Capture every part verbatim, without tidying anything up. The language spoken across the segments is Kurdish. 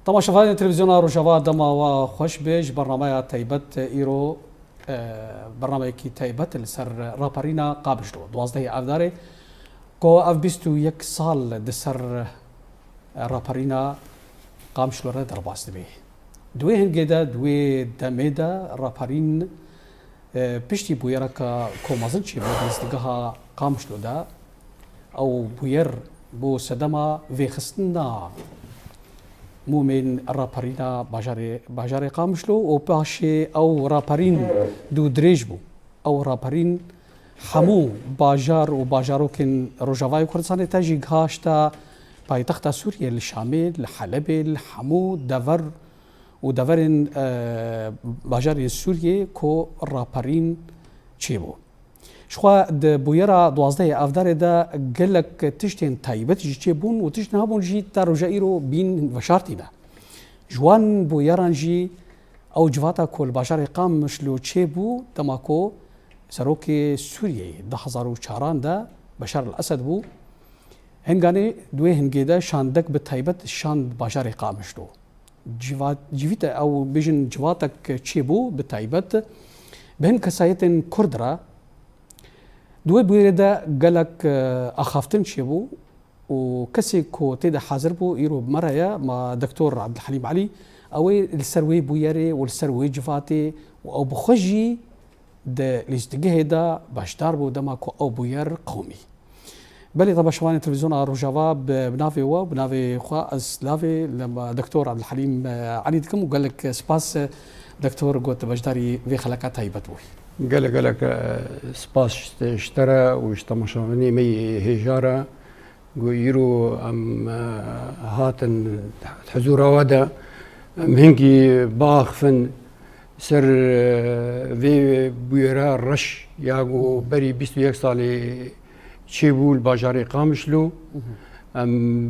Temaşevanên televîzyona Rojava, dema we xweş be. Ji bernameya taybet îro, e, bernameyekî taybet li ser raperîna Qamişlo, duwazdehê Avdarê, ku ev bîst û yek sal di ser, e, raperîna Qamişlo re derbas dibe. Di wê hingê de, di wê demê de raperîn, e, piştî bûyereke ku mezin çêbû di lîstgeha Qamişlo de, ew bûyer bû sedema vêxistina mûmên raperîna bajarê, bajarê Qamişlo û paşê ew raperîn dû dirêj bû. Ew raperîn hemû bajar û bajarokên Rojavayê Kurdistanê te jî gihaşte paytexta Sûriyê li Şamê, li Helebê, li hemû dever û deverên, e, bajarên Sûriyê ku raperîn çêbû. Jixwe di bûyera duwazdehê Avdarê de gelek tiştên taybet jî çêbûn û tişt niha bûn jî ta roja îro bîn veşartî ne. Ji wan bûyeran jî ew civata ku li bajarê Qamişlo çêbû, dema ku serokê Sûriyeyê di du hezar û çaran de Beşar el-Esed bû, hinganê di wê hingê de şandek bi taybet şand bajarê Qamişlo. Civat-, civîte ew bêjin civatek çêbû bi taybet bi hin kesayetên Kurd re. Di wê bûyerê de gelek, e, axaftin çêbû û kesê ku tê de hazir bû îro bi me re ye, ma Doktor Abdulhelîm Elî. Ew ê li ser wê bûyerê û li ser wê civatê û ew bi xwe jî di lîstigehê de beşdar bû dema ku ew bûyer qewimî. Belê, temaşevanên televîzyona Rojava, bi, bi navê we, bi navê xwe ez lavê li me Doktor Abdulhelîm, e, Elî dikim û gelek spas, e, Doktor, got beşdarî vê xeleka taybet bûyî. Gelek, gelek, e, spas ji te, ji te re û ji temaşevanê me yê hêja re. Ku îro em, e, hatin huzûra we de, em hingî biaxifin ser, e, vê bûyera reş ya ku berî bîst û yek salê çêbû li bajarê Qamişlo. Em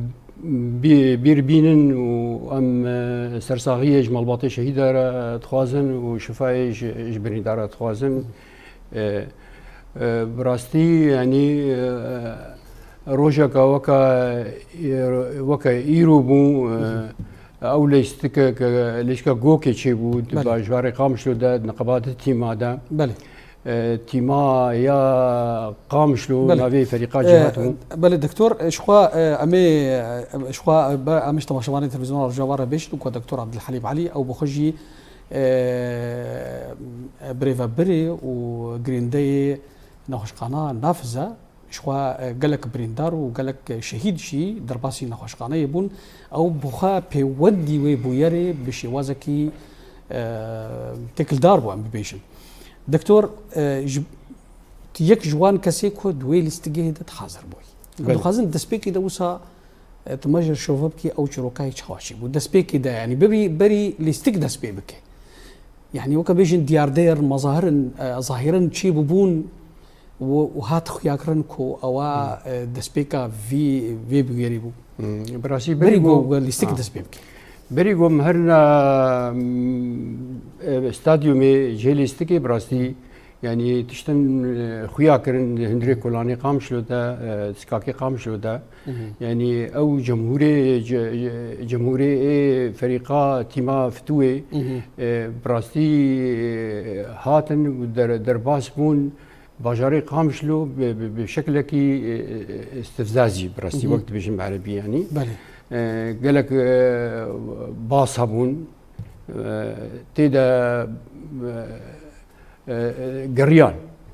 bî-, bîr bînin û em, e, sersaxiyê ji malbatê şehîda re dixwazin û şifayê ji, ji birîndara dixwazin. E, e, bi rastî, yanî, e, rojeka weka, e, weke îro bû, e, ew lîstikek, lîstika gokê çêbû di Belê. bajarê Qamişlo de, di niqabatê tîma de. Belê. E, tîma ya Qamişlo Belê. navê ferîqa E, cihat bû. Belê, doktor, e, jixwe, e, em ê, e, jixwe, e, be-, em ji temaşevanên televîzyona Rojava re bêjin ku Doktor Abdulhelîm Elî, ew bi xwe jî, e, e, birêvebirê û girêndeyê nexweşxana Nafiz e. Jixwe, e, gelek birîndar û gelek şehîd jî derbasî nexweşxaneyê bûn. Ew bi xwe pêwendî wê bûyerê bi şêwazekî, e, têkildar bû, em bibêjin. Doktor, e, ji, yek ji wan kesê ku di wê lîstigehê de hazir bûyî. Em Belê. dixwazin destpêkê de wisa, e, tu me jî şove bikî ew çîrokayê çawa çêbû. Destpêkê de, yanî bibî berî lîstik dest pê bike. Yanî weke bêjin diyardeyr, mezahirin, e, zahirin çêbûbûn û, û hat xuyakirin ku ewa, Hmm. e, destpêka vî, vê bûyerê bû. Hmm, bi rastî Berî berî ku ku, ku lîstik ha. dest pê bike. Berî ku em herina, mm, e, stadyumê cihê lîstikê bi rastî, yanî tiştin, e, xuya kirin di hundirê kolanê Qamişlo de, e, sikakê Qamişlo de. Mhm. Yanî ew cemhûrê, ce-, ce-, cemhûrê ê ferîqa tîma fitûyê, Mhm. e, bi rastî, e, hatin û der-, derbas bûn. Bajarê Qamişlo bi, bi, bi şeklekî, e, e, istifzazî, bi rastî Mhm. wek dibêjin bi erebî, yanî. Belê. E, gelek, e, bas hebûn. E, tê de, e, e, e, geriyan.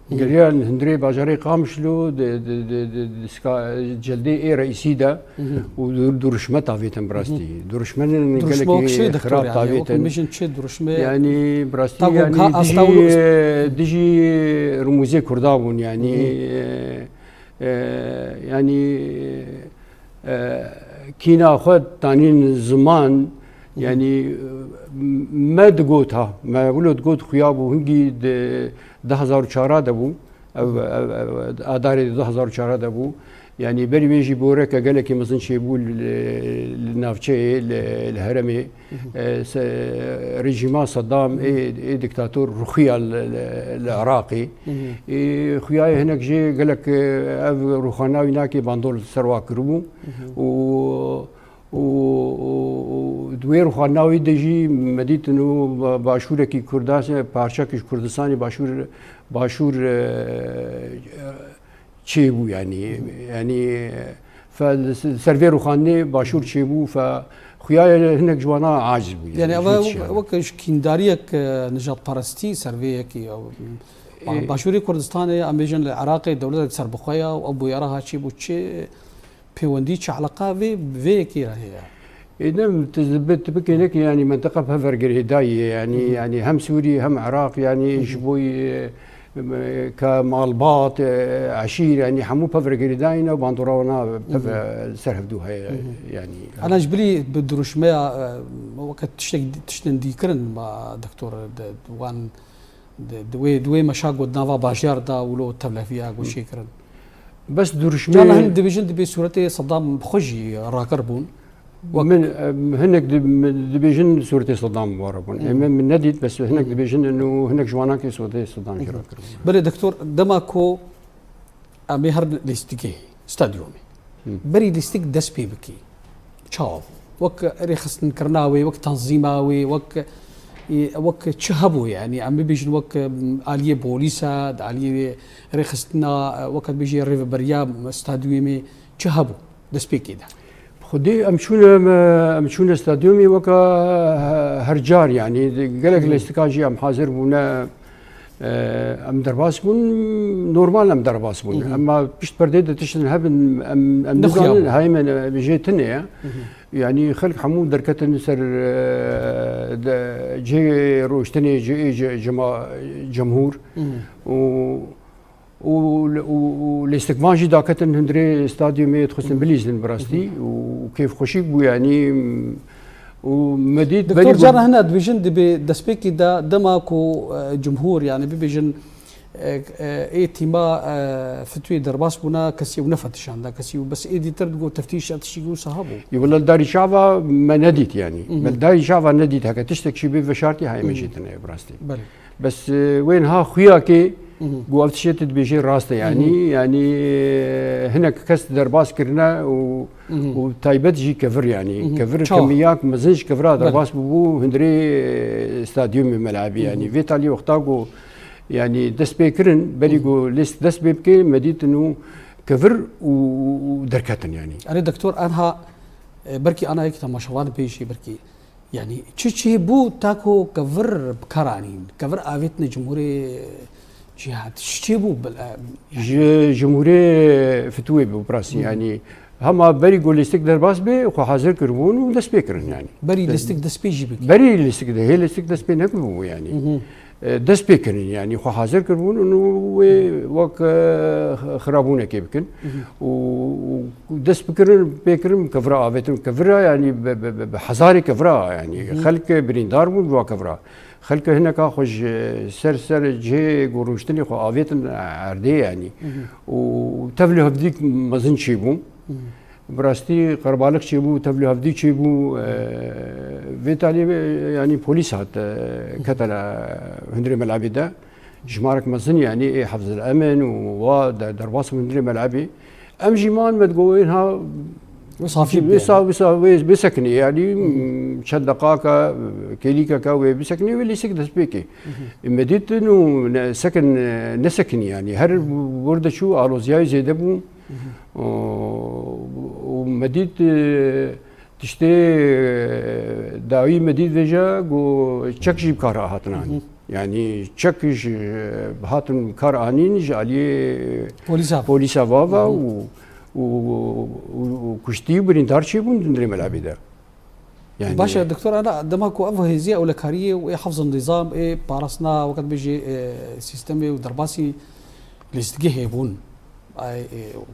Hı. Geriyan hundirê bajarê Qamişlo di, di, di, di, di ska-, celdê ê reîsî de Hı hı. û du-, duruşme tavêtin bi rastî. Hı hı. Duruşmenin Duruşme gelekî wek çi, doktor, xirab yani? Wek tavêtin. Mijin çi duruşme? Yani bi rastî, Tago yani ka dijî, asta û e, dijî rumûzê Kurda bûn, yani, Hı hı. e, e, yani, e, kîna xwe tanîn ziman, Hı hı. yani, e, me digot ha, me wilo digot xuya bû, hingî di du hezar û çar de bû. Ev, ev, ev, Adarê du hezar û çar de bû. Yanî berî wê jî boreke gelekî mezin çêbû li, li navçeyê, li, li herêmê. Hı hı. E, se-, rejîma Saddam ê, ê diktator ruxiya li, li, li Iraqê. Hı hı. Ê, xuya ye hinek jê gelek, e, ev ruxana wî nakê bandol ser wa kiribû. Hı hı. Û û, û, û Di wê rûxandina wî de jî me dîtin û ba-, başûrekî Kurdan, parçekî ji Kurdistanê başûr, başûr, e, çêbû, yanî, yanî, fe, li ser vê rûxandinê başûr çêbû, fe, xuya hinek ji wana aciz bû, Yani yanî, ev e netice. Wek, wek ji kîndariyek, e, nijadperestî ser vê yekê, e, E, Başûrê Kurdistanê, em bêjin li Iraqê dewletek serbixwe ye û ev bûyera ha çêbû çi pêwendî, çi eleqa vê, vê yekê re heye? Ê, ne, tu bi, tu bikê nekî, yanî, menteqa pev re girêdayî ye, yanî, Hı hı. yanî hem Sûrî hem Iraq, yanî, Hı hı. ji bo, e, ka malbat, e, eşîr, yanî, hemû pev re girêdayî ne, bandora wana pev, Hı hı. e, ser hevdû heye, Hı hı. yanî. Ana ji bilî bi dirûşmeya, e, weke tiştek, tiştên dîkirin ma doktor de, wan Di, di wê, di wê meşa ku di nava bajar de wilo tevlefiya ku Hı. çêkirin. Bes duruşmê Cana hin dibêjin dibê sûretê Sedam bi xwe jî rakir bûn. Wek Min, em, hinek di-, min dibêjin sûretê Sedam wara bûn. Hı. Em, min nedît, bes hinek Hı. dibêjin û hinek ji wana ki sûretê Sedam jî Hı. rakir bûn. Belê doktor, dema ku Em ê herin lîstikê, stadyumê. Hı. Berî lîstik dest pê bikî. Çawa bû? Wek rêxistinkirina wê, wek tanzîma wê, wek, e, wek çi hebû, yanî em bibêjin wek, em, aliyê polîsa, di aliyê rêxistina, e, wek dibêjî rêveberiya stadyumê çi hebû destpêkê de? Xwedê em çûne, em, em çûne stadyumê weka he-, her car, yanî gelek Hı. lîstikan jî em hazir bûne, e, em derbas bûn, normal em derbas bûn. Hı hı. Emma pişt perdê de tiştin hebin, em, em Nexuya nizanin, bû. Hayê me ne, jê tune ye. Hı hı. Yanî xelk hemû derketin ser, e, de, cihê rojtinê, cihê ce-, cema-, cemhûr. Hı hı. Û û, û, û lîstikvan jî daketin hundirê stadyumê, dixwestin Hı hı. bilîzin bi rastî Hı hı. û kêfxweşîk bû, yanî, û me dît Doktor berî Cara hene dibêjin dibê destpêkî de dema ku, e, cumhur, yanî bibêjin, e, e, ê tîma, e, fitwê derbas bûna kesî ew nefetişanda kesî û bes êdî tir digot teftîş tiştî wisa hebû. Ê, wela darî çava me nedît, yanî. Hı hı. Me darî çava nedît, heke tiştek jî bê veşartî hayê me Hı hı. jî tine bi rastî. Belê. Bes, e, wê niha xuya kê Hı hı. ku ev tiştê tu dibêjê rast e, yanî, Hı hı. yanî, e, hinek kes derbas kirine û, Hı hı. û taybet jî kevir, yanî. Hı hı. Kevir Çawa? Kemiyak mezin ji kevira Belê. derbas bûbû hundirê, e, stadyumê melabî, Hı hı. yanî. Vê talî wexta ku, yanî, dest pê kirin, berî Hı hı. ku lîst dest pê bike, me dîtin û kevir û, û, û derketin, yanî. Erê doktor, anha, e, belkî ana yekî temaşevan pêşî belkî Yanî çi çêbû ta ku kevir bi kar anîn? Kevir avêtine cumhurê cîhad. Çi çêbû? Bil-, e, yanî Ji cumhurê fitûyê bû bi rastî, Hı hı. yanî hema berî ku lîstik derbas bê, xwe hazir kiribûn û dest pê kirin, yanî. Berî Dest lîstik dest pê jî bike. Berî lîstik de, hê lîstik dest pê nekiribû, yanî. Hı hı. E, dest pê kirin, yanî xwe hazir kiribûn û wê wek, e, xirabûnekê bikin. Hı hı. Û, û dest bikirin, pê kirin, kevira avêtin. Kevira, yanî bi, bi, bi, bi hezarê kevira, yanî Hı hı. xelk birîndar bûn bi wa kevira. Xelk hineka xwe ji ser, ser cihê ku rûştinê xwe avêtin erdê, yanî. Hı hı. Û tevlî hevdî mezin çêbû. Hı hı. Bi rastî qerbalik çêbû, tevlî hevdî çêbû, e, vê talî, e, yanî polîs hat, e, kete hundirê melabê de. Jimarek mezin, yanî ê hifzil emin û wa de-, derbas bûn hundirê melabê. Em jî man me digot wê niha Wê safî bike. wê sa-, wê sa-, wê bisekinê, yanî, Hı hı. çend deqaka, kêlîkeke wê bisekinê, wê lîstik dest pê kê. Hı hı. Me dîtin û ne, sekin, nesekinî, yanî her wir de çû aloziyayê zêde bû. Hı hı. Û, û me dît, e, tiştê, e, dawî me dît vêje ku çek jî bi kar hatin anîn. Hı hı. Yanî çek ji, e, hatin bi kar anîn ji aliyê Polîsa. polîsa va ve Hı hı. û, û, û, û kuştî û birîndar çêbûn di hundirê melabê de. Yani Baş e, doktor, ana dema ku ev hêziya ewlekariyê û ê hifzin nizam, ê parastina, weke dibêjî, e, sîstemê û derbasî lîstigehê bûn, ay, e,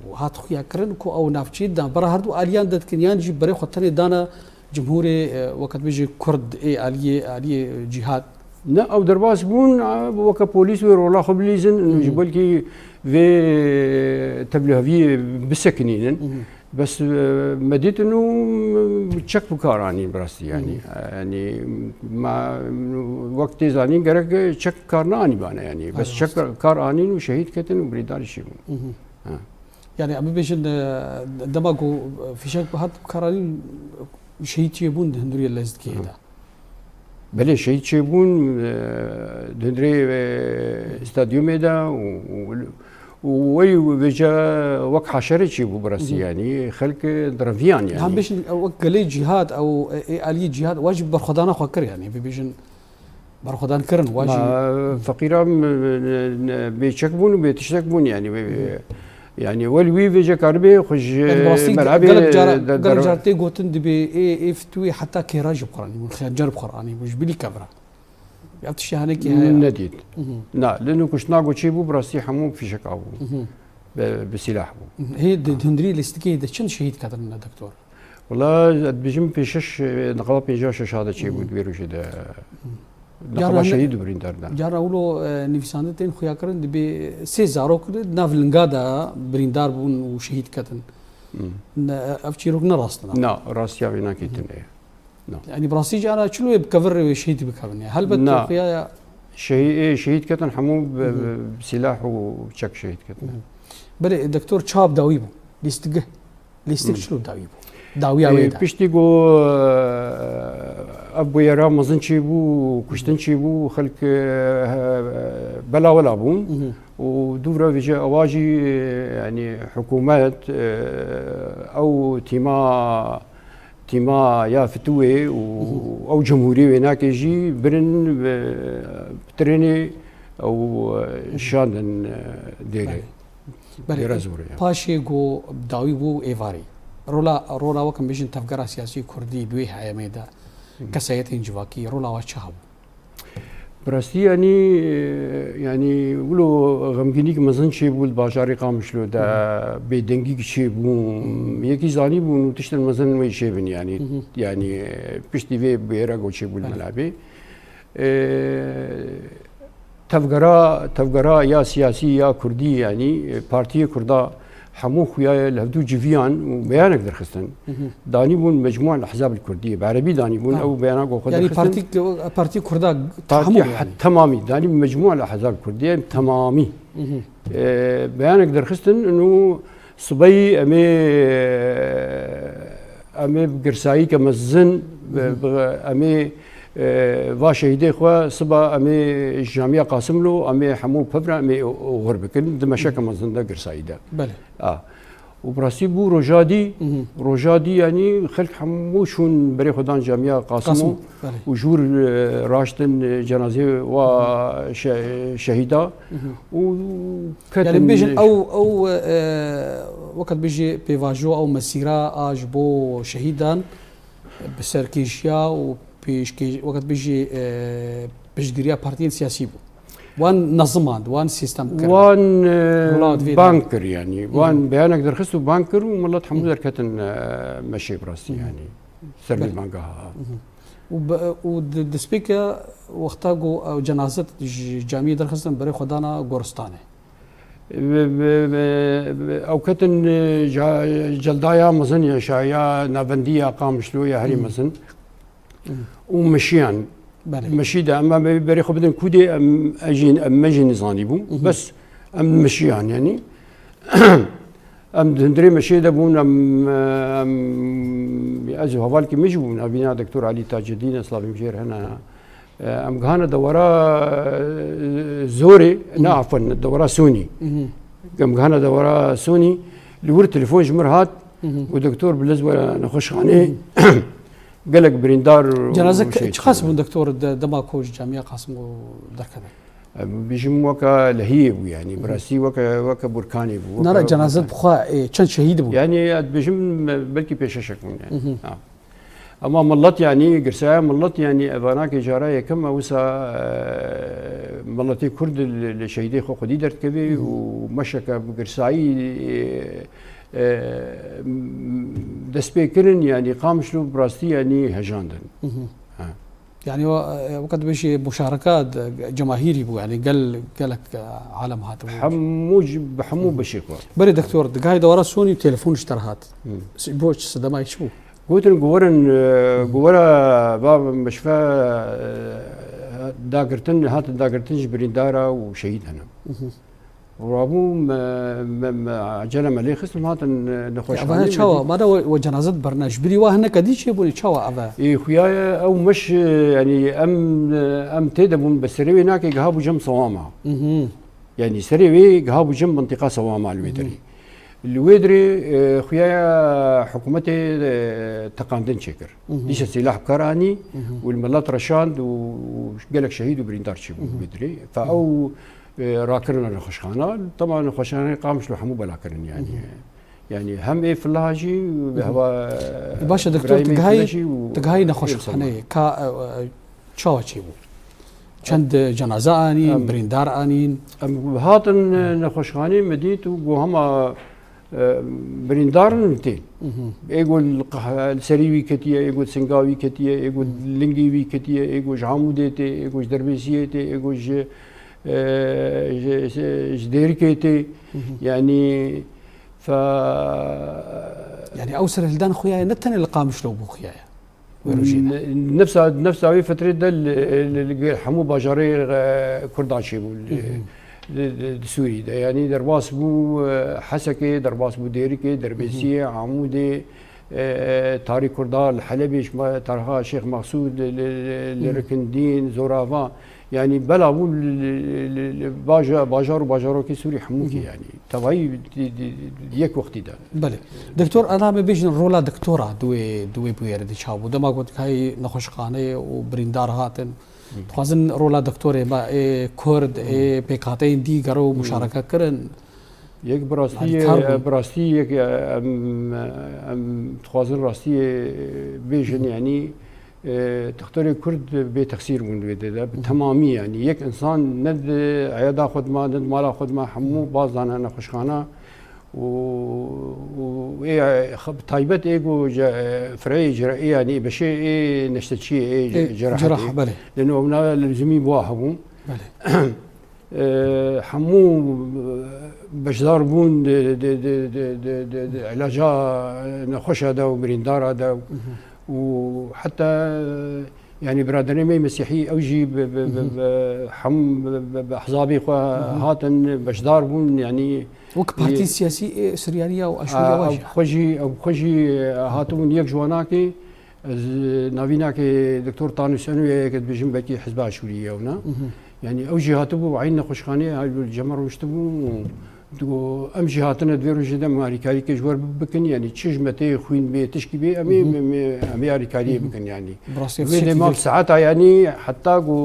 û hat xuya kirin ku ew navçeyê di navbera her du aliyan de dikin, yan jî berê xwe tenê dana cumhurê, e, weke dibêjî kurd ê aliyê, aliyê cîhad. Ne, ew derbas bûn, e, weke polîs wê rola xwe bilîzin, Hı hı. ji belkî vê tevliheviyê bisekinînin. Hı hı. Bes, e, me dîtin û çek bi kar anîn bi rastî, yanî. Hı hı. E, yanî, ma, wek tê zanîn gerek çek bi kar neanîbane, yanî. Bes Aynen. çek bi kar anîn û şehîd ketin û birîndar jî bûn. Hı hı. Ha. Yani, em bibêjin, e, dema ku fîşek hat bi kar anîn, Şehîd çêbûn di hundirê Lezgê de. Belê, şehîd çêbûn, e, di hundirê, e, stadyumê de û, û, û wê wêce wek haşerê çêbû bi rastî, Hı hı. yanî xelk, e, direviyan yanî. Em bêjin, ew wek gelê cîhad, ew, e, ê aliyê cîhad, wa jî berxwedana xwe kir yanî, bibêjin berxwedan kirin, wa jî Ma, feqîra m-, m-, m-, bêçek bûn û bêtiştek bûn yanî, wê, Hı hı. yanî wel wî vêce karibe xwe ji Yani bi rastî melebê gelek cara, de-, gelek der- cara tê gotin dibê ê, ê fitûyê heta kêra jî bi xwe ranî, xencer bi xwe ranî, ji bilî kevra. Ya tiştê henekî heye. Nedît. Mhm. Na, lê nû kuştina ku çêbû, bi rastî hemû fîşeka bû. Mhm. Bi, bi sîlah bû. Mhm. Hê di hundirî lîstikê de çend şehîd ketin, doktor? Wela, ez dibêjim pêşeş, e, niqaba pêncî û şeş de çêbû, Mhm. di vê rojê de. Mhm. Niqaba Carna ne- şehîd û birîndar de. Carna wilo, e, nivîsandin tên xuyakirin, dibê sê zarok li nav linga de birîndar bûn û şehîd ketin. Mhm. Ne, ev çîrok ne rast in. Na, rastiya wê nakê Mhm. tune ye. Na. Yanî bi rastî cara çilo ye bi kevir şehîd bikevin ya. Helbet Na. xuya ya. Şehî-, ê, şehîd ketin hemû bi, Mhm. bi, bi sîlah û çek şehîd ketin. Mhm. Belê, doktor, çawa bi dawî bû? Lîstikgeh. Lîstik Mhm. çilo bi dawî bû? Dawiya Ê, wê de. Piştî ku, e, ev bûyera mezin çêbû, kuştin çêbû, xelk, e, bela wela bûn. Mhm. Û dûvra vêce ewa jî, e, yanî hikûmet, e, ew tîma Tîma ya fitûyê û Mhm. ew cumhûrî wênakê jî birin bi, bi trênê ew, e, Mhm. şandin, e, dêrê. Belê. Dêra Zorê, ya. Paşê ku dawî bû êvarî. Rola, rola wek em bêjin tevgera siyasî kurdî di wê heyemê de, Hı. kesayetên civakî, rola wa çi hebû? Bi rastî, yanî, e, yanî, wilo xemgînîk mezin çêbû li bajarê Qamişlo de, Hı hı. bêdengîk çêbû. Hı hı. Yekî zanîbûn û tiştên mezin wê çêbin, yanî, Hı hı. yanî, e, piştî vê bêra ku çêbû li Belê. Melabê. E, tevgera, tevgera ya siyasî ya kurdî, yanî, e, partiyê kurda hemû xuya li hevdû civiyan û beyanek derxistin. Hı hı. Danîbûn mecmûa li ehzab li kurdî, bi erebî danîbûn, Ha. ew beyana ku xwe Yanî derxistin. partî, partî kurda Partî hemû he-, yanî. temamî, danîbûn mecmûa li ehzab li kurdî, yanî temamî. Hı hı. E, beyanek derxistin, û sibeyî em ê, em ê bi girsayîke mezin, Hı hı. bi, em ê, e, va şehîdê xwe siba em ê ji Camiya Qasimlo, em ê hemû pevre em ê oxir bikin, di meşeke mezin de girsayî de. Belê. A. Û bi rastî bû roja dî, Mhm. roja dî, yanî xelk hemû çûn berê xwe dan Camiya Qasimo Qasimo, belê. û jûr, e, raştin, e, cenazê wa Mhm. şe-, şehîda Mhm. û Yani ketin bêjin ew, ew, e, weke dibêjî pêvajo, ew mesîra a ji bo şehîdan bi serkêşiya û pêşkê-, weke dibêjî, e, piştgiriya partiyên siyasî bû. Wan nezimand, wan sîstem kirin. Wan, e, Wela divê bang de. kir, yanî. Wan Mhm. beyanek derxist û bang kir û milet hemû Mhm. derketin, e, meşê bi rastî, Mhm. yanî. Ser vê Belê. banga ha. Mhm. Û be-, û di, destpêke wexta ku ew cenazet ji camiyê derxistin berê xwe dana goristanê. Ve, ve, ve, ve, ew ketin, e, ca-, celdaya mezin ya şa-, ya navendî ya Qamişlo ya herî Mhm. mezin. Mhm. Û meşiyan. Belê. Meşî de em, em berê xwe bidin kûdê, em, ez jî, em, me jî nizanî bû. Mhm. Bes em meşiyan, yanî. Em di hundirê meşê de bûn, em, em, ez û hevalkî min jî bûn, navîna Doktor Elî Tacedîn, ez slavim jêr hene. Em gihane dewera, e, Zorê, ne, Mhm. afwen, dewera Sonî. Mhm. Em gihane dewera Sonî, li wir telefon ji mir hat, Mhm. û doktor bi lez were nexweşxanê. Mhm. Gelek birîndar û Cenaze şehîd çiqas bûn, doktor, de-, dema ku ji Camiya Qasim û derkeve? Em bijim weke lehiyê bû, yanî, bi rastî weke, weke burkanê bû, Nara weke cenazet burkan. Bi xwe, e, çend şehîd bûn? Yanî, ez dibêjim, belkî pêşeşek bûn, yanî. Mhm. Ha. Ama millet, yanî, girsaya millet, yanî, evanakê cara yekem e, wisa, e, milletê Kurd li, li şehîdê xwe xwedî derdikeve Mhm. û meşeke bi girsayî, e, e, dest pê kirin, yanî, Qamişlo bi rastî, yanî, hejandin. Mhm. Ha. Yani o, e, weke dibêjî muşareka de, cemahîrî bû, yani gel, gelek, e, alem hatibû. Hemû ji, bi hemû Hı hı. beşê xwe. Berê doktor, di gahê dewara Sonî telefon ji te re hat. Hı. Si-, bo çi sedema çi bû? Gotin ku werin, e, Hı. ku were va meşve, e, dagirtin, hatin dagirtin ji birîndara û şehîd hene. Hı hı. Rabû me, me, me, ecele me lê xist û hatin, e, nexweşxanê. Eva çawa? Me de we, we cenaze dibirne. Ji birî wa hineke dî çêbûne, çawa eve? Ê, xuya ye, ew meş, e, yanî em, e, em tê de bûn, bi serê wê nake, giha bû cem Sewama. Mhm. Yanî serê wê giha bû cem mintîqa Sewama li wê derê. Mhm. Li wê derê, e, xuya ye hikûmetê, e, teqandin çêkir. Mhm. Dîsa sîlah bi kar anî Mhm. û li milet reşand û gelek şehîd û birîndar çêbûn Mhm. li wê derê. Fe Mhm. ew e, rakirine nexweşxana. Tema nexweşxaneyê Qamişlo hemû bela kirin, yanî. Hı hı. Yanî hem ê fila jî, Hı hı. heva, E, baş e, doktor, Îbrahîmê tu gihayî, fila jî û tu gihayî ê nexweşxaneyê, Musulman. Ka, e, e, çawa çêbû? Çend, e, cenaze anîn, Em, birîndar anîn? Em hatin, e, nexweşxaneyê me dît û got hema, e, birîndar in tên. Hı hı. Ê got li qeh-, li serî wî ketiye, ê got singa wî ketiye, ê got Hı hı. lingî wî ketiye, ê got ji Amûdê tê, ê got ji Derbêsiyê tê, ê got ji e, ji, ji, ji Dêrikê tê. Hı hı. Yanî, fe- Yanî ew serhildan xuya ye, ne tenê li Qamişlo bû xuya ye. Wê rojê de. Ne-, nefsa, nefsa wê fetrê de li, li, li gel hemû bajarê, e, Kurdan çêbû li, Hı hı. li, li, li Sûrî de. Yanî derbas bû, e, Hesekê, derbas bû Dêrikê, Hı hı. Derbêsiyê, Amûdê, e, tarî Kurda li Helebê, ji me-, tarixa Şêx Mexsûd, li, li, li, li Hı. Rikindîn, Zorava. Yanî bela bû li, li, li, li baja-, bajar û bajarokê Sûrî hemûkî Hı hı. yanî. Tevayî di, di, di, di yek wextî de. Belê. Doktor, ana me bêjin rola doktora di wê, di wê bûyerê de çawa bû? Dema ku dikayî nexweşxane û birîndar hatin. Hı. Dixwazin rola doktorê me ê Kurd, Hı. ê pêkhateyên dî gero Hı. muşareke kirin. Yek bi rastî, Yanî kar bûn. bi rastî yek, em, em dixwazin rastiyê bêjin, Hı hı. yanî, e, dixtorê Kurd bê texsîr bûn di vê de, de, bi Hı hı. temamî, yanî yek insan ne di eyada xwe dima, ne di mala xwe dima, hemû Hı. baz dane nexweşxana û, û ê, xwe bi taybet ê ku ce-, fireyê cera-, ê, yanî beşê ê neşteçiyê, ê Ê, cerahetê. cerah, belê. Leno evna lezimî bi wa hebûn. Belê. E, hemû, e, beşdar bûn di, di, di ilaca nexweşa de û birîndara de Mhm. û heta, e, yanî biraderê me mesîhî ew jî bi, bi, bi, Mhm. bi, hem bi, bi, bi ehzabê xwe Mhm. hatin beşdar bûn, yanî Wek partî e, siyasî ê Siryaniya û Aşûriya a, wa ew jî. xwe jî, ew xwe jî, e, hatibûn yek ji wanakê, ez navînakê Doktor Tanû Senû ye, yek dibêjin belkî Hizba Aşûrî ye wina. Mhm. Yanî ew jî hatibû, eyn nexweşxaneyê, ew li cem me rûniştibû û digo, em jî hatine di vê rojê de em alîkarîkê ji we re bikin, yanî çi ji me tê xwîn bê, tişkî bê, em ê, Mhm. em ê, em ê alîkariyê Mhm. bikin, yanî. Bi rastî Wê ev dema şekilde saeta, yanî heta ku,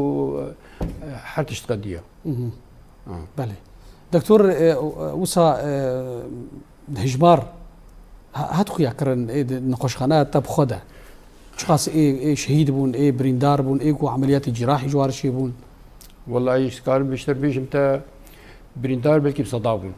e, her tişt qediya. Mhm. Ha. Belê. Doktor, e, wisa, e, hijmar ha-, hat xuya kirin, ê di nexweşxaneya te bi xwe de. Çiqas ê, ê şehîd bûn, ê birîndar bûn, ê ku emeliyatê cîrahî ji wan re çêbûn? Wellahî, ji karim bêştir bêjim te, birîndar belkî bi seda bûn.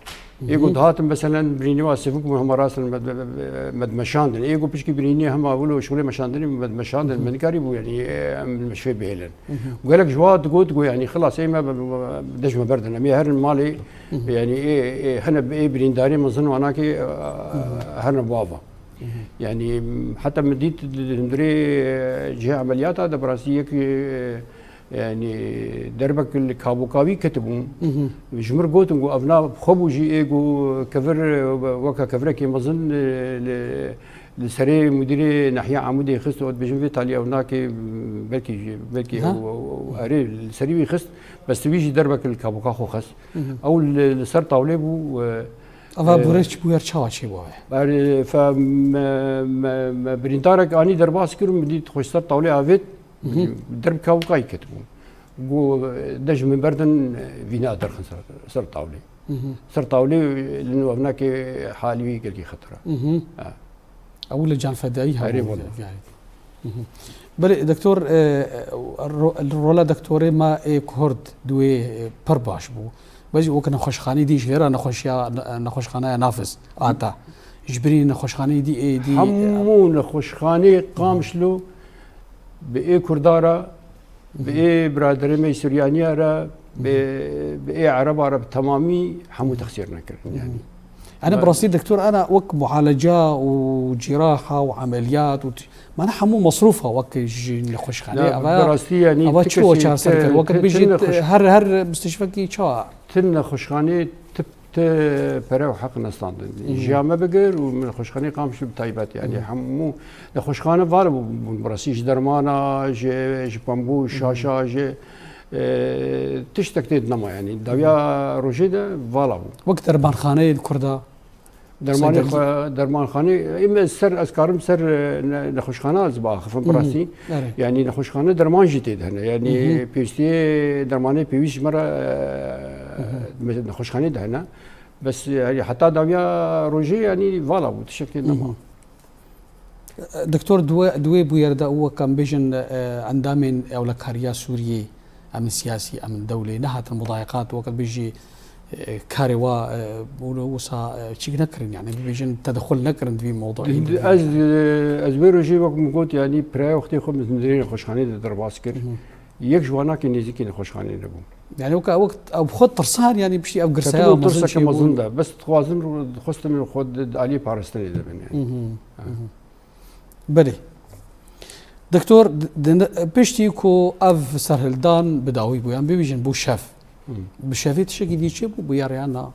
Ê Mhm. ku dihatin, meselen, birînê wa sivik bûn, hema rast in, me, me, me, me dimeşandin. Ê ku pişkî birînê hema wilo şûlê meşandinê, me dimeşandin, Mhm. me nikarîbû, yanî, em li meşfê bihêlin. Mhm. Gelek ji wa digot, digot, yanî, xilas, ê me, me, me, me, dej me berdin. Em ê herin malê, Mhm. yanî, ê, ê, hene ê birîndarê mezin wanakê, e, Mhm. herine bi ava. Mhm. Yanî, heta min dît di, di hundirê, e, cihê emeliyata de, bi rastî yek, e, yanî, derbek li kabûka wî ketibû. Mhm. Ji mir gotin ku ev na bi xwe bû jî ê ku kevir, e, weke kevirekê mezin, e, li, li serê mudîrê nehiya Amûdê xist û dibêjin vê talî ew nake, belkî jî, belkî Ha? ew, ew, ew, erê, li serî wî xist, bes wî jî derbek li kabûka xwe xist. Mhm. Ew li, li ser tawlê bû, e, Ava e, bûreç bûyer çawa çêbûye? Erê, fe me, me, me birîndarek anî derbas kir û min dît xwe ji ser tawlê avêt, Mhm. der bi kabûkayî ketibû. Got, de ji min berdin, vîna derxin ser, ser tawlê. Mhm. Ser tawlê, li nû evnakê halî wî gelkî xetir e. Mhm. Ha. Ew li canfedayî Erê, hebû. wela. Yani. Mhm. Belê, doktor, e, ro-, rola doktorê me ê Kurd di wê, e, pir baş bû. Belê wek nexweşxanê dî ji hêra nexweşiya, ne-, nexweşxaneya Nafiz ata. Ji birî nexweşxaneyê dî ê dî, Hemû nexweşxaneyê Qamişlo bi ê Kurda re, bi ê biraderê me Suryaniya re, bi, bi ê Ereba re bi temamî hemû texsîr nekirin, yani. Yanî bi rastî doktor, ana wek mualeca û cîraha û emeliyat û t-, mana hemû mesrûfa wek ji nexweşxaneyê. Ya, ava, bi rastî, yanî, ava ti çi o kesî çarser ti-, kir? Wek ti-, bêjî ti nexweş-, her, her mistişfekî çawa? Ti nexweşxaneyê tip Ti pere û heq nestandin. Mhm. Ji ya me bigir û min nexweşxaneyê Qamişlo bi taybet, yanî Mhm. hemû nexweşxane vala bûn, bi rastî ji dermana, ji, ji pembû, Mhm. şaşa, ji, e, tiştek tê de nema, yanî dawiya rojê de vala bû. Wek dermanxaneyên Kurda. Dermanê Sendegî. Xwe, dermanxanê, ê me ser, ez karim ser, e, ne-, nexweşxana ez biaxifim, bi Mhm. rastî. Erê. Yanî nexweşxane derman jî tê de hene. Yanî Mhm. pêwîstiyê dermanê pêwîst ji me re, e, Mhm. me-, nexweşxanê de hene. Bes, e, yanî heta dawiya rojê, yanî vala bû, tiştek tê de nema. Mhm. Doktor, di wê, di wê bûyer de û wek em bêjin, e, endamên ewlekariya Sûriyê, em in siyasî, em in dewlê, nehatin mudayeqat, wek bêjî, e, karê wa, e, wilo wisa, e, çîk nekirin, yanî bibêjin tedexul nekirin di vî mewduî de. Di-, ez, e, ez wê rojê wek min got, yanî piraya wextê xwe min hundirê nexweşxanê de derbas kir. Mhm. Yek ji wan nakê nêzîkî nexweşxanê nebû. Yanî wek, wek ew bi xwe tirsan, yanî piştî ev girsaya Ketibû mezin tirseke çêbû. Mezin de. Bes dixwazin, dixwestin xwe di, di aliyê parastinê de bin, yanî. Mhm, Ha. mhm. Belê. Doktor, di, di, piştî ku ev serhildan bi dawî bû, yan bibêjin bû şev. Hı. Bi şevê tiştekî dî çêbû, bûyerê yan na?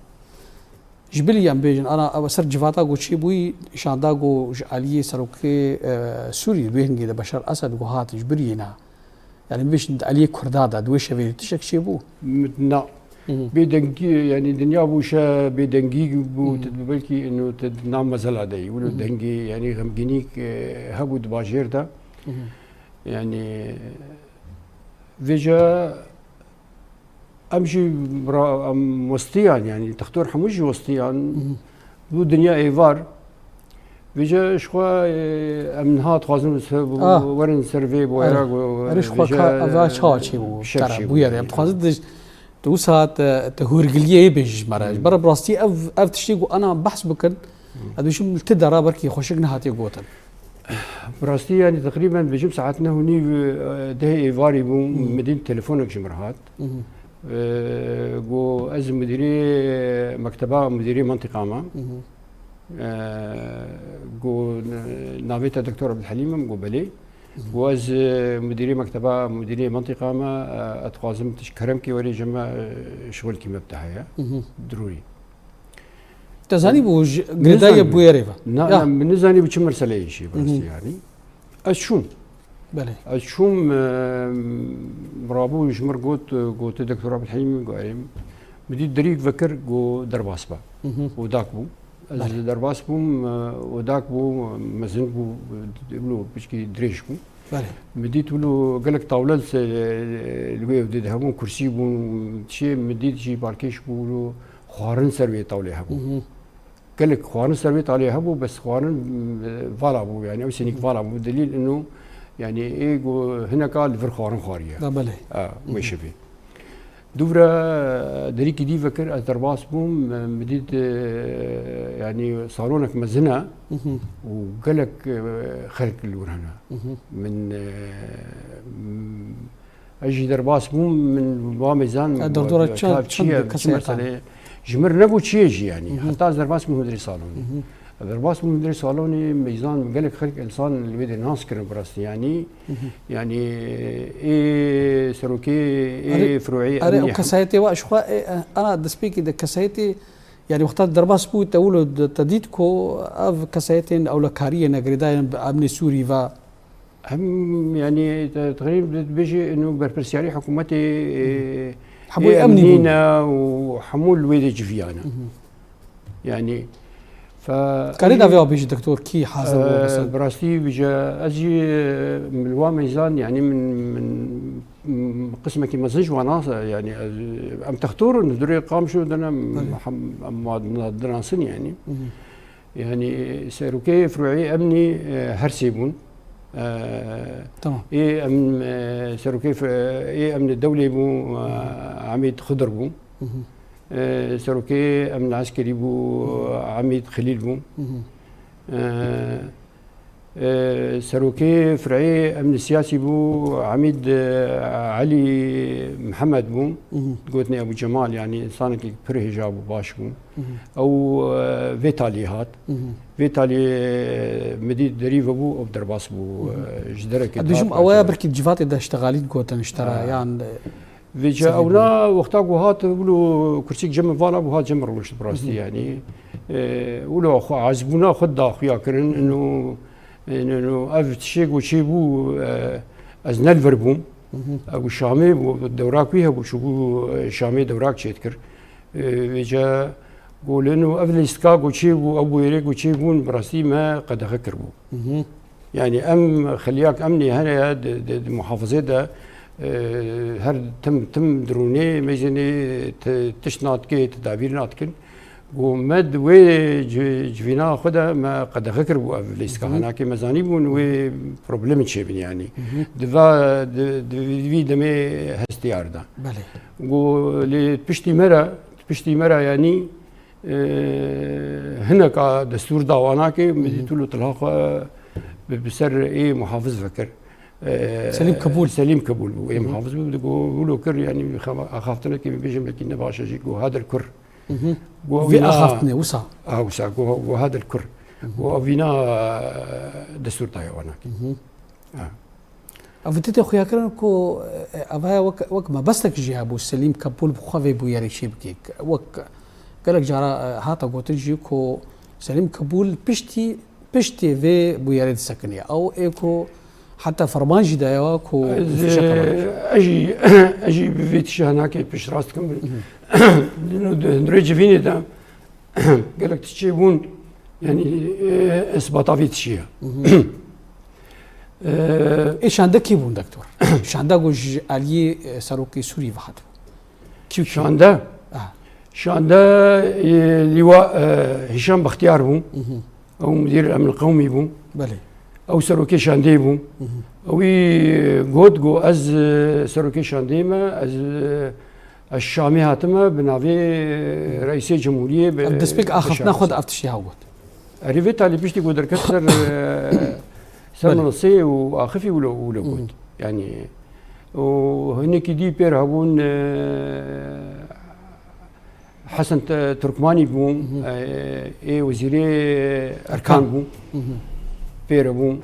Ji bilî em bêjin, ana, ew ser civata ku çêbûyî, şanda ku ji aliyê serokê, e, Sûriyê, di wê hingê de Beşar Esed ku hat ji bilî na. Yanî bibêjin di aliyê Kurda de, di wê şevê de tiştek çêbû? Na. Hı hı. Bêdengî, yanî dinya bû şe bêdengî bû, Hı hı. tu belkî ino tu di nav mezela de yî. Wilo Hı hı. dengê, yanî xemgînî, e, hebû di bajêr de. Hı hı. Yanî vêca em jî ra-, em westiyan, yanî textor hemû jî westiyan. Hı hı. Bû dinya êvar. Vêca ji xwe, e, em niha dixwazin ser, Ah. werin ser vê boyera Erê. ku, Erê, ji xwe vêca ka-, eva çawa çêbû, şev tera çêbû, bûyerê. Em yanî. Dixwazin di, di wisa te, te hûrgiliyê bêjî ji me re. Hmm. Ji ber bi rastî ev, ev tiştê ku ana behs bikin, Hmm. ez dibêjim li ti dera belkî xweşik nehatiye gotin. Bi rastî, yanî, teqrîben dibêjim saet neh û nîv, e, dehê êvarî bû, Hmm. min dît telefonek ji min re hat. Mhm. E, got, ez mudirê mekteba, mudirê mentiqa me. Mhm. E, got, navê te Doktor Abdulhelîm e? Min got, belê. Mhm. Got, ez, e, mudirê mekteba, mudirê mentiqa me, e, ez dixwazim tu ji kerem kî werê ji me, e, şixulkî me bi te heye. Mhm. Dirûrî. Te zanî bû ji girêdayî Nizanî. bûyerê ve? Na, Ya. na, min nizanî bû çi meseleyê jî, bi rastî Mhm. yanî. Ez çûm. Belê. Ez çûm, e, rabû ji min got, got, Doktor Abdulhelîm, got, erê. Min dît derîk vekir, got, derbas be. Mhm. Odak bû. Ez Belê. derbas bûm, e, odak bû, mezin bû, e, wilo piçkî dirêj bû. Belê. Min dît wilo gelek tawle li se-, li wê ewdê de hebûn, kursî bûn, çi min dît jî balkêş bû, wilo xwarin ser wê tawlê hebû. Mhm. Gelek xwarin ser wê talê hebû, bes xwarin, e, vala bû, yanî ew senîk vala bû. Delîl ino, yanî ê ku hineka li vir xwarin xwariye. Da belê. A, wê şevê. Dûvre derîkî dî vekir, ez derbas bûm, e, min dît, e, yanî salonek mezin e Mhm. û gelek, e, xelk li wir hene. Mhm. Min, e, m-, Ez jî derbas bûm, min wa mêzan E, dordora çend, çend çi ye, çi kesayeta? Meselê? Ji min re got çi ye jî, yanî. Mhm. Heta ez derbas bûm hundirê salonê. Mhm. Ez derbas bûm hundirê salonê, mêzan gelek xelk, însan li wê de nas kirin bi rastî, yanî. Mhm. Yanî ê serokê, ê Erê, firoyê erê, emnî ew kesayetê wa, ji xwe, ê, e, ana destpêkê de kesayetê, yanî wexta derbas bû, te wilo de, te dît ku ev kesayetên ewlekariyê ne, girêdayên bi emnê Sûrî ve, Em, yanî, te-, teqrîb dibêjî, ino berpirsiyarî hikûmetê, e, Hemû ê emnî emnî bûn. ne û hemû li wê de civiyane. Mhm. Yanî, fe-, Karê ez jî, navê wa bêjî, doktor, kî hazir bû, e, mesela? Bi rastî bêje, ez jî, e, li wa mêzan, yanî min, min, min qismekî mezin ji wan nas, yanî, ez, em textor in, durê Qamişlo de ne, Belê. hem, em wan dinasin, yanî. Mhm. Yanî serokê firoyê emnî, e, her sê bûn. E, Tamam. ê em, e, serokê fi-, ê emnê dewlê bû, e, Emîd Xidir bû. Hı hı. E, serokê emnê eskerî bû, Hı hı. Emîd Xilîl bû. Hı hı. E, e, serokê firoyê emnê siyasî bû, Emîd, e, Elî Mihemed bû. Hı hı. Gotinê Ebû Cemal, yanî însanekî pir hêja bû, baş bû. Mhm. Ew, e, vê talî hat. Mhm. Vê talî, e, min dît derî vebû, ew derbas bû, Mhm. e, ji derekê Ez dibêjim, dihat, ew ya rajê. Belkî civatê de îştixalî gotin ji te re, Ha. yan, e, Vêca ewna wexta ku hat wilo kurçik cem vana ku hat cem rûnişt bi rastî yanî. E, wilo xwe azbûna xwe da xuya kirin, ino, ino, ino, ev tişê ku çêbû, e, ez ne li vir bûm. Ew Şamê bû, dewrak wî hebû, çûbû, e, Şamê dewrak çêdikir. E, vêca golin û ev lîstika ku çêbû, ew bûyerê ku çêbûn, bi rastî me qedexe kiribû. Yanî em xeliyak emnî hene di, di, di muhafizê de, e, her tim, tim dirûnê meyzênê ti-, tişt nadikin, tedabîr nadikin. Got me di wê ci-, civîna xwe de me qedexe kiribû ev lîstika. Hinakê me zanîbûn wê problemê çêbin yanî. Di va, di, di vî demê hestiyar de. Belê. Got lê piştî me re, piştî me re yanî, e, hineka destûr da wana ke min dît wilo tilha xwe bi, bi ser ê muhafiz vekir. E, Selîm Kebûl. Selîm Kebûl bû, ê muhafiz bû, digo wilo kir, yanî xema-, axaftinekê min bêjim belkî ne baş e jî, go hadir kur. Go Vê evîna axaftinê wisa? A, wisa, go, go hadir kur. Go evîna, e, destûr daye wana ke. Ev tê xuyakirin ku, e, ev heye wek, wek mebestek jî hebû, Selîm Kebûl bi xwe vê bûyerê çê bike. Wek gelek cara, e, hate gotin jî ku Selîm Kebûl piştî, piştê vê bûyerê disekiniye. Ew ê ku heta ferman jî daye wa ku Ez, fişek e, ez jî, ez jî bi vê tişê hinakê piştrast dikim. Di hundirê civînê de gelek tişt çêbûn, yanî, e, isbata vê tişî ye. E, Ê şande kî bûn, doktor? Şande ku ji aliyê, e, serokê Sûrî ve hatibû. Kî û kî? Şande? Ah. Şande, e, Lîwa, e, Hîşam Bextiyar bû. Ew Mudîr Emn Qewmî bû. Belê. Ew serokê şandê bû. Ewî got, got, ez, e, serokê şandê me, ez, e, Ez Şamê hatime bi navê Reîsê Cumhuriyê bi Ev destpêk axaftina xwe de ev tiştê ha got. Erê vê talî piştî ku derket ser, e, ser Belê. minasê û axifî wilo, wilo got. Yanî û hinekî dî pêr hebûn, e, Hesen Te-, Turkmanî bû, e, ê wezîrê Erkan Erkan. bû. Pêr hebû, e,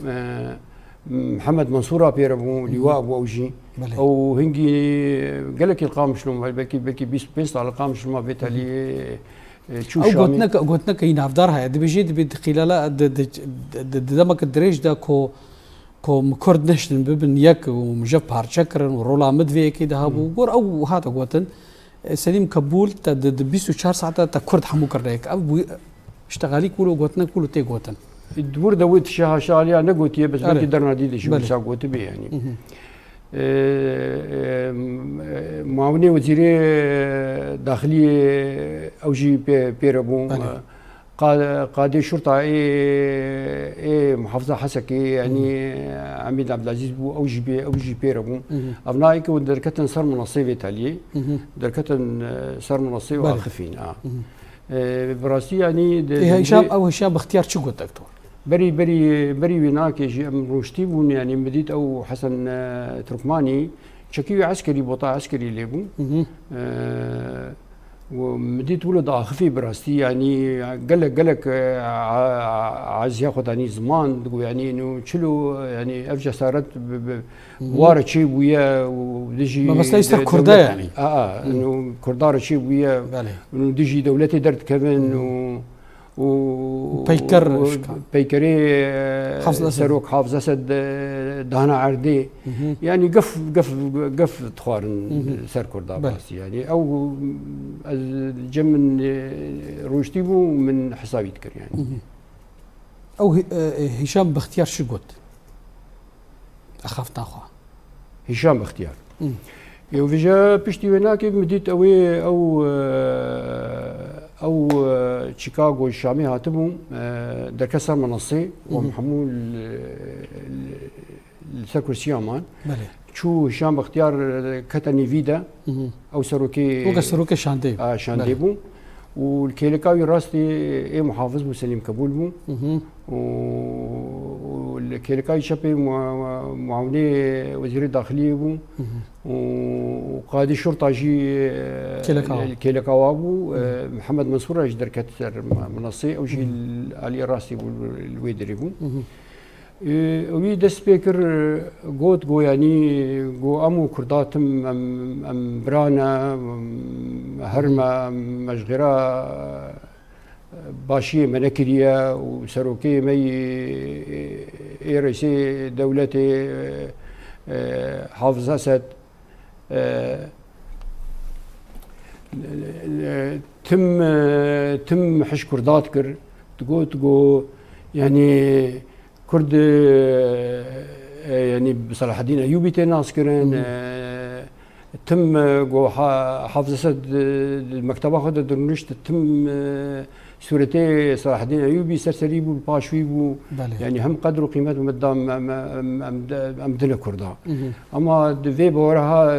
Mihemed Mensûra pêre bû, lîwa bû ew jî. Belê. Ew hingî gelekî li Qamişlo, belkî, belkî bîst û pênc sal li Qamişlo ma vê talî, e, çû Ew Şamê. gotineke, gotineke yî navdar heye. Dibêjê, dibê di qîlala, di, di, di, di demeke dirêj de ku, ku min Kurd neştin bibin yek û min jev parçe kirin û rola min di vê yekê de hebû. Gor ew hate gotin, e, Selîm Kebûl te di, di bîst û çar saeta te Kurd hemû kirine yek. Ev bû, Îştexalî ku lo gotinek ku lo tê gotin. Di wir de wê tişê haşa aliya negotiye, bes Erê. belkî derna dî de jî Belê. wisa gotibe yanî. Hı hı. Ee, e, muavinê wezîrê daxiliyê ew jî pê, pêre bû. Belê. Qa-, qadê şurta ê, ê muhafiza Hesekê, yanî Hı hı. Emîd Abdulaziz bû, ew jî bê, ew jî pêre bû. Hı hı. Ev nayê ke derketin ser minasê vê taliyê. Hı hı. Derketin, e, ser minasê û Belê. axifîn, a. Hı hı. E, bi rastî, yanî, di, Ê, di Hişam, vê ew Hişam Bextiyar çi got, doktor? Berî, berî, berî wê nakê jî em rûniştî bûn, yanî, min dît ew Hesen, e, Turkmanî, çekî wî eskerî, bota eskerî lê bû. Hı hı. E, û min dît wilo diaxifî bi rastî, yanî, gelek, gelek, e, a, a, aziya xwe danî ziman, digo, yanî, ino çilo, yanî, ev cesaret bi, bi, Hı hı. ware çêbûye û dijî Mebesteyê ser de-, Kurda dewlet-, yanî. A, a, Hı. ino Kurda re çêbûye, Belê. ino dijî dewletê derdikevin Hı. û û, Peyker û şika. peykerê, e, Hafız Esed. serok Hafız Esed, e, dana erdê. Hı hı. Yanî gef, gef, gef dixwarin Hı hı. ser Kurda Belê. basî. Yanî ew ez cem min, e, rûniştî bû, min hesabî dikir yanî. Hı hı. Ew Hi-, e, e, Hişam Bextiyar çi got? Axaftina xwe. Hîşam Bextiyar. Hı. Ê, vêca piştî wê nakê min dît ew ê, ew, e, ew, e, Chicago Şamê hatibû, e, derket ser minasê, Hı hı. û em hemû li, li, li ser kursiya man. Belê. Çû Hîşam Bextiyar, e, kete nîvî de. Hı hı. Ew serokê Weke serokê şandê. A, şandê Belê. bû. Û li kêleka wî rastî ê muhafiz bû, Selîm Kebûl bû. Hı hı. Û, û li kêleka wî çepê mua-, muavinê wezîrê daxiliyê bû. Hı hı. Û qadî şurta jî, e, Kêleka wa. li kêleka wa bû. Hı hı. E, Mihemed Mensûra jî derket ser ma-, minasê. Ew jî Hı hı. li aliyê rastî bû, li wê derê bû. Hı hı. Ê, wî dest pê kir, got, go, yanî, go, em û Kurda tim, em, em bira ne, em, her me, me ji xêra başiyê me nekiriye û serokê me yî, ê, ê reîsê dewletê, e, Hafiz Esed, e, tim, e, tim mij Kurda dikir, digot, go, yanî, Kurd, e, e, yanî bi Selahaddîn Eyûbî tê naskirin, e, tim, e, go ha-, Hafiz Esed, e, di mekteba xwe de dirûnişt, tim, e, sûretê Selahaddîn Eyûbî ser serî bû, paş wî bû. Belê. Yanî hem qedr û qîmet min da em, em, em, em, em dine Kurda. Ama di vê bûyera ha,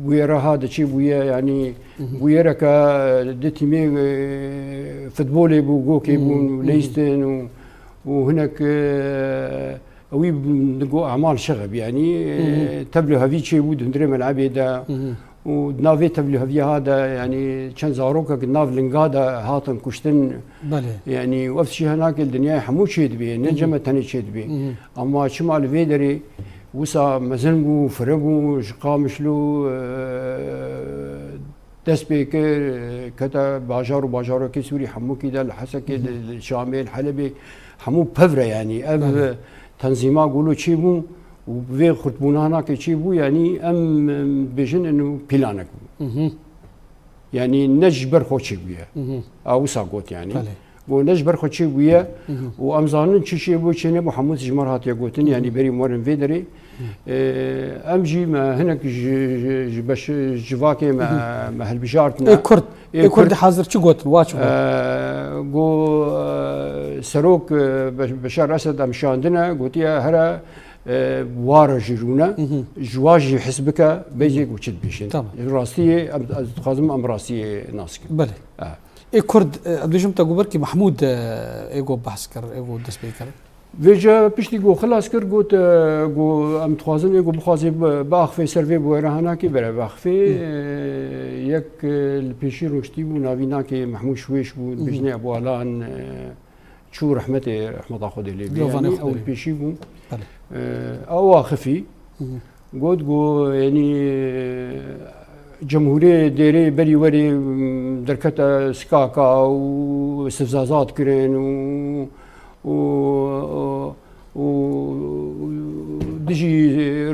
bûyera ha de çi bûye, yanî bûyereke di tîmê, e, futbolê bû, gokê bûn, leyîstin û, û hinek, e, Ewî digo emal şexeb, yanî, e, tevlî hevî çêbû di hundirê melebê de û di nav vê tevlî heviya ha de, yanî, çend zarokek di nav linga de hatin kuştin. Belê. Yanî, ev tiştî hinekê li dinyayê hemû çêdibê, ne cem me tenê çêdibê. Ama çima li vê derê wisa mezin bû, fire bû, ji Qamişlo, e, dest pê kir, kete bajar û bajarokê Sûrî hemûkî de, li Hesekê, li, li Şamê, li Helebê, hemû pevre, yanî ev tenzîma golo çêbû û bi vê xurtbûnanakê çêbû, yanî em, em dibêjin ino pîlanek bû. Yanî ne ji ber xwe çêbûye. A wisa got, yanî. Belê. Got, ne ji ber xwe çêbûye û em zanin çi çêbû, çi nebû, hemû tişt ji me re hatiye gotin, yanî berî em werin vê derê. E, em jî me hinek ji, ji, ji beş-, civakê me, me hilbijartine. Ê Kurd, ê Kurd hazir çi gotin, wa çi got? E, got, e, serok, e, Beş-, Beşar Esed em şandine, gotiye here, e, ware jî rûne, ji wa jî his bike, bêjê ku çi dibêjin. Tamam. Rastiyê, em, ez dixwazim em rastiyê nas kin. Belê. E. Ê Kurd, e, em dibêjim te got belkî Mehmûd, e, ê got behs kir, ê got dest pê kir. Vêca piştî ku xilas kir, got, e, ku em dixwazin ê ku bixwazê bi-, biaxifê ser vê bûyera hinekê bere biaxifê. E, yek, e, li pêşî rûniştî bû, navî nake Mehmûd Şwêş bû, dibêjinê Ebu Alan, e, çû rehmetê, rehmeta Xwedê lê bê. Yanî ew li pêşî bû. Belê. E, ew axifî. Got ku, yanî, cemhûrê dêrê berî werê, m, derkete sikaka û sifzaza dikirin û, û, û dijî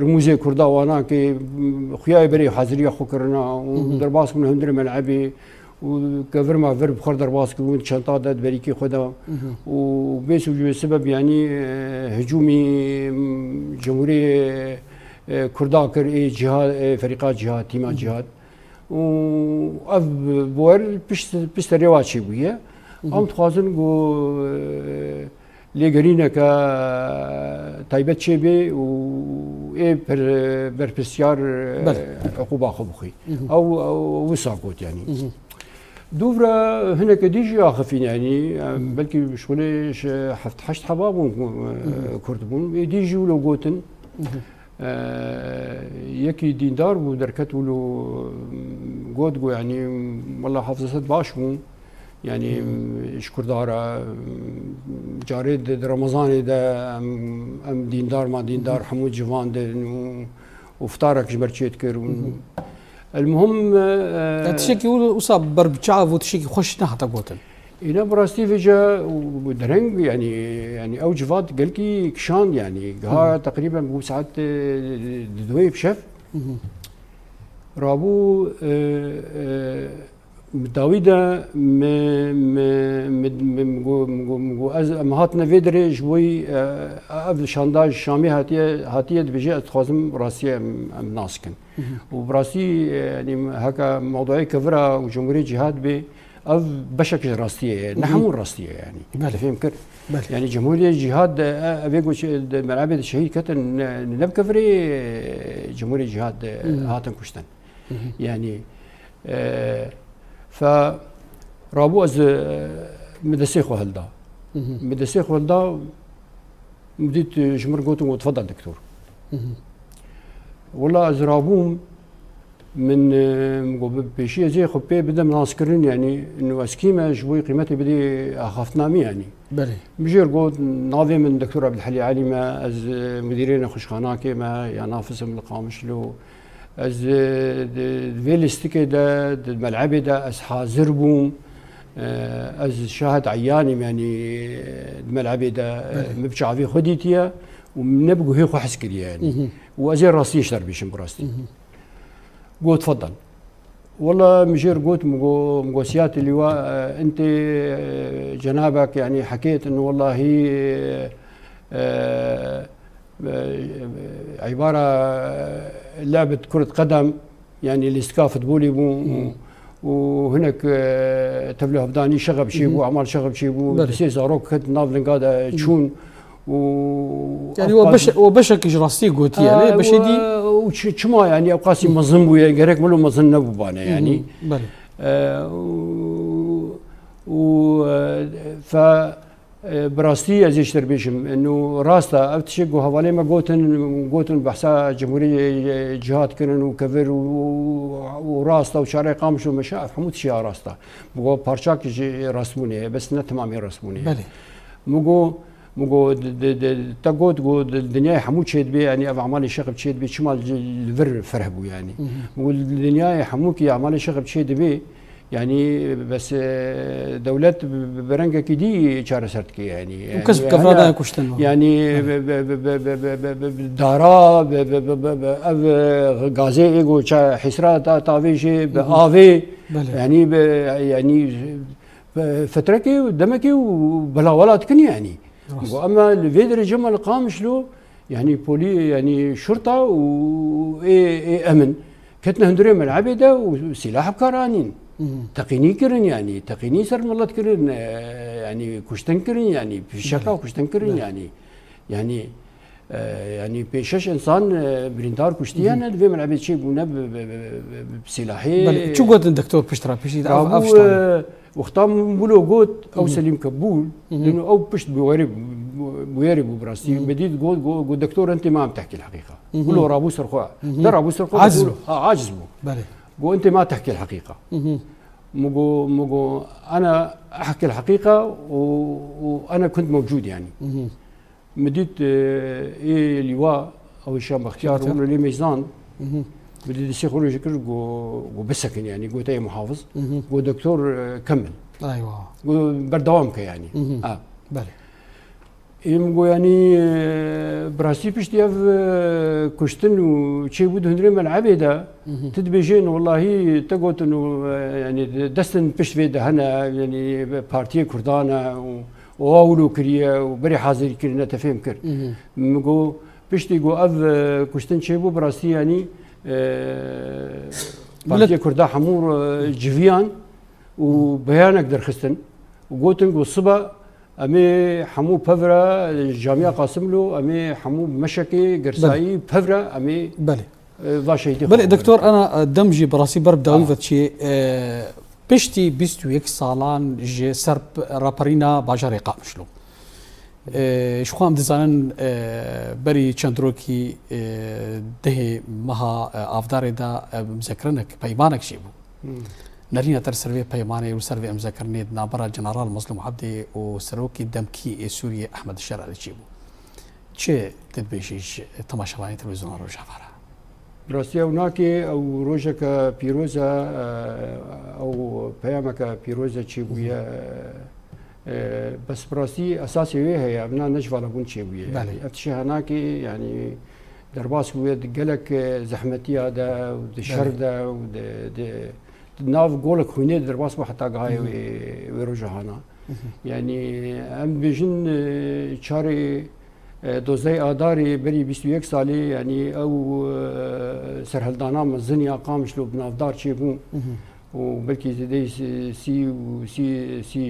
rûmûzê Kurda wana ke, m, xuyaye berê haziriya xwe kirina û derbas bûne hundirê melebê û kevir ma vir bi xwe derbas kiribûn, çenta de di berîkê xwe de. Û bê sûc û sebeb, yanî, e, hicûmî, m, cemhûrê e, Kurda kir, ê cihad, ê ferîqa cihad, tîma cihad. Û ev bûyer pişt, pişt rêwa çêbûye. Em dixwazin ku, e, lêgerîneke taybet çêbê û ê per-, berpirsiyar, e, eqûba xwe bixwî. Ew, ew wisa got, yanî. Dûvra hineke dî jî axifîn, yanî, e, belkî şixulê ji heft heşt heba bûn, e, Kurd bûn. Ê dî jî wilo gotin. E, yekî dîndar bû, derket wilo, got, got, yanî, wela Hafiz Esed baş bû. Yanî, ji Kurda re, carê di, di Remezanê de em, em dîndar ma dîndar hemû civan din û, û iftarek ji ber çê dikir û El muhim, e, Ya tiştekî wisa ber bi çav û tiştekî xweş nehate gotin. Îna bi rastî vêca û dereng, yanî, yanî ew civat gelkî kişand, yanî giha teqrîben bû saet, e, di duwê bi şev. Rabû, e, e, bi dawî de me, me, me, me, me got, me got, me got, ez, em hatine vê derê ji bo yî, e, ev şandaj Şamê hatiye, hatiye dibêje, ez dixwazim rastiyê em, em nas kin. Û bi rastî, e, yanî heke mewduê kevira û Cumhuriyê Cîhad bê, ev beşek ji rastiyê ye. Ne hemû rastiyê ye, yanî. Belê. Fêm kir? Belê. Yanî Cumhuriyê Cîhad de, e, evê ku şe-, di merabê de şehîd ketin, ne, ne bi kevirê, e, Cumhuriyê Cîhad de hatin kuştin. Yanî, e, fe rabû ez, e, min destê xwe hilda. Min destê xwe hilda, min dît, e, ji min re gotin, got, "Tfadel, doktor." Wela ez rabûm, Min, e, min got, bi pêşî ez ê xwe pê bidim naskirin, yanî, inu ez kî me, ji bo qîmetê bidî axaftina min, yanî. Belê. Min jê got, navê min Doktor Abdulhelî Elî me, ez, e, mudirê nexweşxanakê me, ya nafis im li Qamişlo. Ez, e, di, di vê lîstikê de, di melebê de ez hazir bûm. E, ez şahid eyanîm, yanî, e, di melebê de, e, Belê. min bi çavê xwe dîtiye û min ne bi guhê xwe his kiriye, yanî. Hı hı. Û ez ê rastiyê ji te re bêjim bi rastî. Hı hı. Got, "Tfadal." Wela min jê re got, min got, min got, "Siyadetî Lîwa, e, intê, e, cenabek, yanî, hekêt in, wellahî, e, e, îbara, e, lebet kuret qedem, yanî, lîstika futbolê bû û, Hmm. û hinek, e, tevlî hevdanî şexeb çêbû, Hmm. emal şexeb çêbû, Belê. du sê zarok ket nav linga de Hmm. çûn." û Yani ev o qas- beş-, o beşekî ji rastî gotiye, Aa, ne? Beşê dî û çi-, çima, yani, ew qasî mezin bûye, gerek wilo mezin nebûbane, yani. Hı hı, belê. E, û, û, e, fe, e, bi rastî ez ê ji te re bêjim, eno rast e, ev tişt ku hevalê me gotin, gotin behsa cumhurî, e, cihad kirin û kevir û, û, û rast e û çare Qamişlo meşe, ev hemû tişt ya rast e. Bi go parçak ji rastbûnê ye, bes ne temamê rastbûnê ye. Belê. Min got, min got, di, di, di, te got, got, di dinyayê hemû çêdibê, yanî ev emalê şexib çêdibê, çima li, li vir ferh bû, yanî? Hı hı. Min got, li dinyayê hemû kî emalê şexib çêdibê, yanî bes, e, dewlet bi, bi, bi rengekî dî çareser dike, yanî. Û kes bi kevra daye kuştin. Yanî, Belê. bi, bi, bi dara, bi, bi, bi, bi, bi, ev, e, gazê ê go ça hîsra ta, tavê jê, bi Hı hı. avê, Belê. yanî, bi, yanî, Fe-, fetrekê û demekê û belawela dikin, yanî. Rast. Got, ema li vê derece me li Qamişlo, yanî polî, yanî şurta û ê, ê emin ketine hundirê melebê de û sîlah bi kar anîn. Hı hı. Teqînî kirin, yanî teqînî ser milet kirin, e, yanî kuştin kirin, yanî fişeka Belê. kuştin kirin, Belê. yanî. Yanî, e, yanî pênc şeş însan, e, birîndar kuştiye Hı hı. ne, di vê melebê çêbûne bi, bi, bi, bi, bi silahê. Belê, çi gotin doktor pişt re, piştî de ev, ev Rabû, ştan? e, wexta min wilo got, ew Hı hı. Selîm Kebûl, Hı hı. dino ew pişt bi werê, bi, bi werê bû bi rastî. Hı hı. Min dît got, got, got, "Doktor, entê ma em tehkî l-heqîqa." Hı hı. Wilo rabû ser xwe. Hı hı. De rabû ser xwe, Aciz dibû. Ha, aciz bû. Belê. Got, "Entê ma tehkî l-heqîqa." Hı hı. Min got, min got, "Ana ehkî l-heqîqa û, û ana kunt mewcûd, yanî." Hı hı. Min dît, e, ê lîwa, ew Şan Bextiyar, Bextiyar. hûn lê mêzan. Mhm. Min dît destê xwe rojê kir, got, got, "Bisekin, yanî, got, ey muhafiz." Mhm. Got, "Doktor, e, kemil." Eywa. Got, "Berdewam ke, yanî." Mhm. Ha. Belê. Ê min got, "Yanî, e, bi rastî piştî ev, e, kuştin û çêbû di hundirê melebê de, Mhm. tu dibêjên, wellahî te gotin û, e, yanî, destin pişt vê de hene, yanî, partiyê Kurdan e û." Owa wilo kiriye û berê hazirî kirine, te fêm kir. Mhm. Min got, piştî ku ev, e, kuştin çêbû, bi rastî, yanî, e, Partiyê Kurda hemû, e, civiyan û beyanek derxistin û gotin ku siba em ê hemû pevra, e, Camiya Qasimlo, em ê hemû meşekê, gersayî, pevra, em ê Belê. E, va şehîdê Belê, xwe doktor, ana, e, dem jî bi rastî ber bi dawî Ah. ve diçê, e, piştî bîst û yek salan ji ser p-, raperîna bajarê Qamişlo. E, ji xwe em dizanin, e, berî çend rokî, e, dehê meha, e, Avdarê de, e, mizekirinek, peymanek jî bû. Hmm. Nerîna te li ser vê peymanê û ser vê mizekirînê di navbera General Mezlûm Ebdê û Serokê demkî ê Sûriyê Ehmed Şer Elî çêbû. Çi tu dibêjî ji temaşevanê televîzyona Rojava re? Bi rastî ew nake, ew rojeke pîroz e, e, ew peyameke pîroz e çêbûye. Hı hı. E, bes bi rastî esasê wê heye, ev na ne ji valabûn çêbûye. Belê. Yanî ev tişê henakê, yanî derbas bûye di gelek, e, zehmetiya de û di Belê. şer de û di, di, di nav golek xwînê de derbas bû heta gihayê Hı hı. wê, wê roja hana. Hı hı. Yanî em dibêjin, e, çarê E, dozdeh Adarê berî bîst û yek salê, yanî ew, e, serhildana mezin ya Qamişlo bi navdar çêbû Mhm. û belkî zêdeyî sî, sî û sî, sî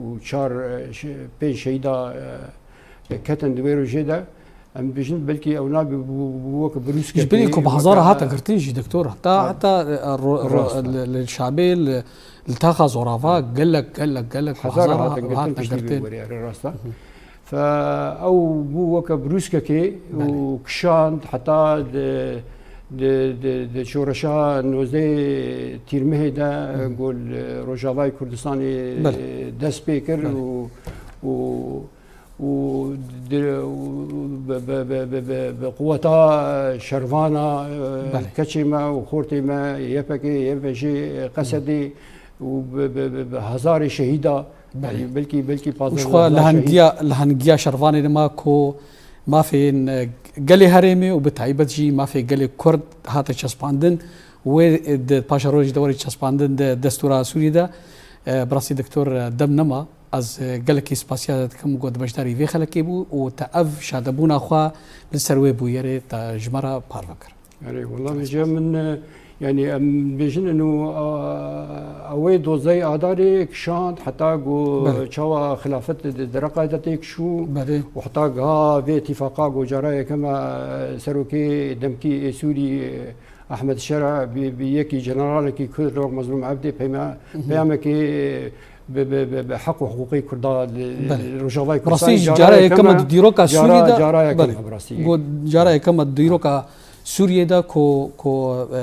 û çar, e, şe-, pênc şehîda, e, ketin di wê rojê de. Em dibêjin belkî ew nabê bû, bû weke birûskekê, Ji bilî ku bi hezara weke hate girtin jî, doktor. Heta, Ha. heta, e, ro-, ro-, Rast e. li, li Şabê, li, li taxa Zorava gelek, gelek, gelek bi Hezara hezara hate girtin, hate tiştî girtin. Were, rast e. Mhm. Fe ew bû weke birûskekê û Belê. kişand heta di, Di, di, di şoreşa nozdeh Tîrmehê de, Hı hı. ku li Rojavayê Kurdistanê, Belê. e, dest pê kir Belê. û, û, û di, û bi, bi, bi, bi, bi, bi quweta şervana, e, Belê. keçê me û xortê me, Y P G, Y P J, e, Hı hı. Qesedê û bi, bi, bi, bi hezarê şehîda, Belê. yani belkî, belkî Û pazdeh ji xwe hezar li şehîd. hengiya, li hengiya şervanê de ma ku mafên, e, gelê herêmê û bi taybet jî mafê gelê Kurd hate çespandin. Wê, e, di paşeroja jî de were çespandin di destûra Sûriyê de. E, bi rastî Doktor, e, dem nema. Ez, e, gelekî spasiya te dikim ku tu beşdarî vê xelekê bû û te ev şadebûna xwe li ser wê bûyerê te ji me re parve kir. Erê, wela min cem min, e, yani em bêjin ino, a, ew ê dozdeh Adarê kişand heta ku Belê. çawa xilafet di, di Reqa de têk şû Belê. û heta giha vê îtîfaqa ku cara yekem, e, serokê demkî ê Sûrî, e, Ahmed Şera bi, bi yekî generalekî Kurd, Rok Mezlûm Ebdê peyma-, Hı hı. peyamekî, e, bi, bi, bi, bi heq û hiqûqê Kurda li, Belê. li Rojavayê Bi rastî Kurdistanê jî cara cara yekem e cara, di dîroka cara, Sûriyê de, cara yekem Belê. e bi rastî. Got, cara yekem e di dîroka Sûriyê de ku, ku, e,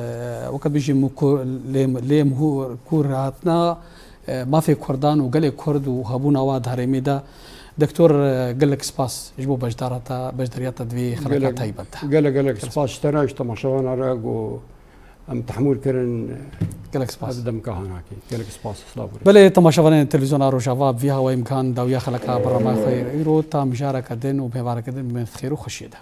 weke bijî mû-, ku-, lê, lê mû-, kûr hatina, e, mafê Kurdan û gelê Kurd û hebûna wa di herêmê de. Doktor, e, gelek spas ji bo beşdarata, beşdariyata di vê xeleka Gelek, taybet de. gelek, gelek Gelek spas ji te re, ji temaşevana re ku em tehmûl kirin Gelek spas. ev demka hanakê. Gelek spas, silav û rêz. Belê, temaşevanên Televîzyona Rojava, bi vî hawayê em gihan dawiya xeleka bernameya xwe yê îro. Ta mijareke din û mêvareke din, bimînin xêr û xweşiyê de.